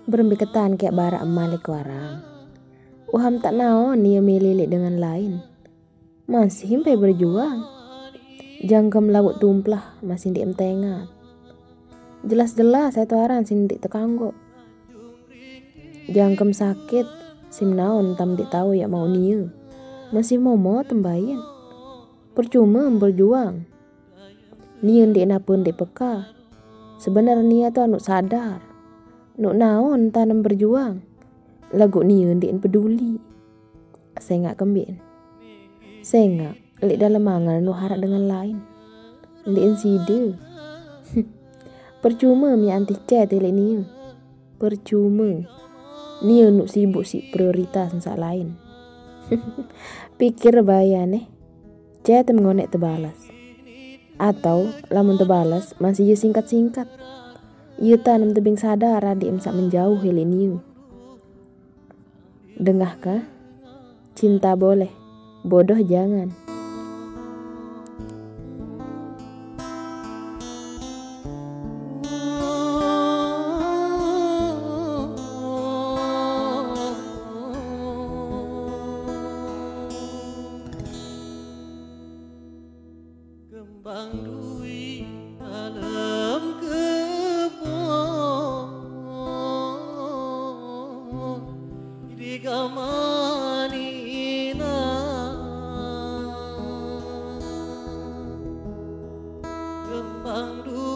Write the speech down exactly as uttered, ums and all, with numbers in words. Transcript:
Berembe ketan kek bara emal iko arang. Uham tak naon nie mele leq dengan lain. Masih mpe berjuang. Jangkem lawuk tumplah masih ndeq metengat. Jelas-jelas eto aran sing ndeq tekanggoq. Jangkem sakit, sim naon tam ndeq tao yaq mauq nie. Masih momo tembain. Percume berjuang. Nie ndeq nape ndeq peka. Sebener nie to nuq sadar. Nuq naon tanem berjuang. Laguq nie ndeqn peduli. Sengaq kembeqn. Sengaq leq dalem angen nuq araq dengan lain. Ndeqn side. Percume miaq antih cet leq nie. Percume. Nie nuq sibuk siq prioritas saq lain. Pikir bae aneh. Cet mengoneq tebales. Atau lamun tebales masih ie singkat-singkat. Ie tanem tebeng sadar adeq mesaq menjauh leq nie. Dengah kah? Cinta boleh, bodoh jangan. Kembang dui dalem kebon, digamani inang. Kembang dui